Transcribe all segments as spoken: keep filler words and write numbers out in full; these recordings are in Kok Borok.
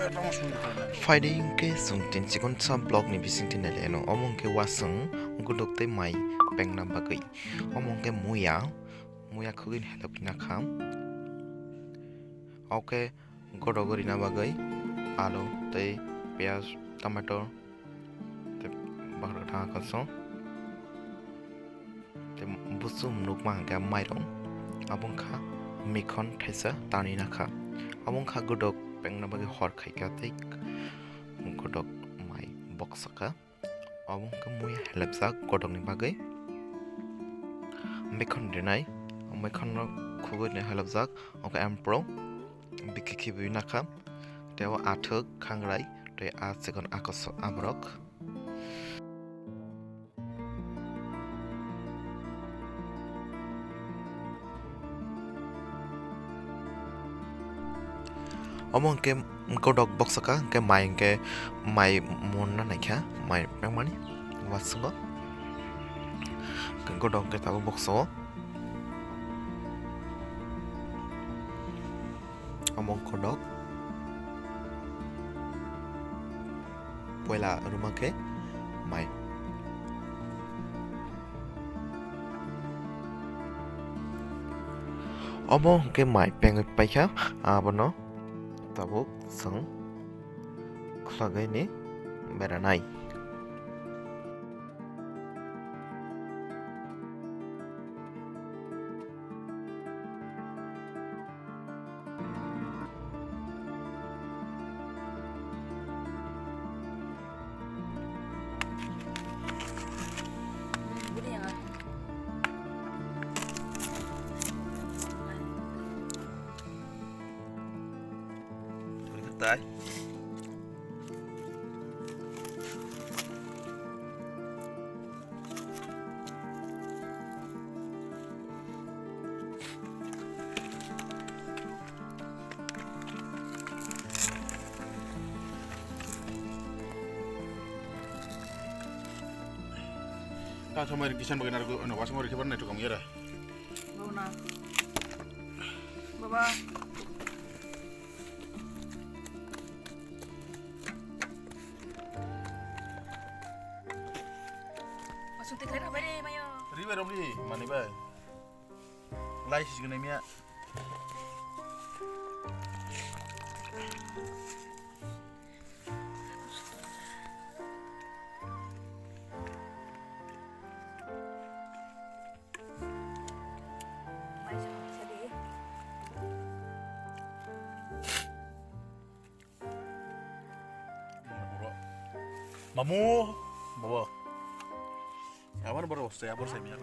Phaidi hwnkhe chwng tin chikon sa vlog ni bisingtwi nailaino. Omo hwnkhe waswng godok tei mai pengna bagwi. Omo hwnkhe muya, muya khugwini help nakha. Oke, godok rina bagwi alu tei piyaj, tomato tei bakhra thang kosong. Tei buchung nukma hwnkhe mairung. Abo wngkha mikhon thaisa tanwi nakha. Abo wngkha godok pengna bagwi hor khaikha tei godok mai boksaka. Abo wngkha muya helapjak godokni bagwi. Mikhon rinai, mikhonno khugwi rinai helapjak, omo khe ampro, bikhi khibiwi nakha, tei o athwk, khangrai, tei a chikon akos aborok. Omo hwnkhe godok boksaka, hwnkhe mai hwnkhe mai monna naikha, mai pengmani wasungo. Godok hwnkhe tabuk bokso. Omo godok. Poila rwma khe mai. Omo hwnkhe mai pengwi paikha, abono tabuk chwng khwlagwi ni beranai. Tai. Ta samai kisan bagwi narwgo, ano wasung rikhe bar naitok ang yara. Baba. Masuk tikhlai rok bai re, mayo. Ribai romli, mani bai. Lai sis gwnai miya. Mamu, bawa. Abar baru saya, abar saya minyak.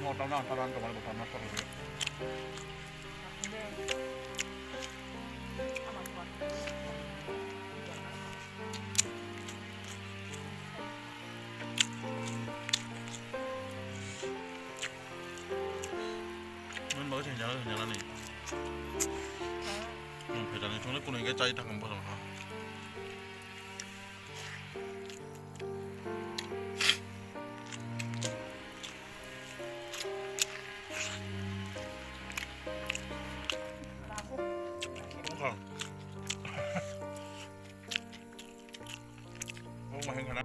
Mo tang nang tang tang tang tang tang. Mun bagai sing jalan sing jalan ni. Hmm, pejani sung ni kuning ke cai takam pasang ha. wngkha na?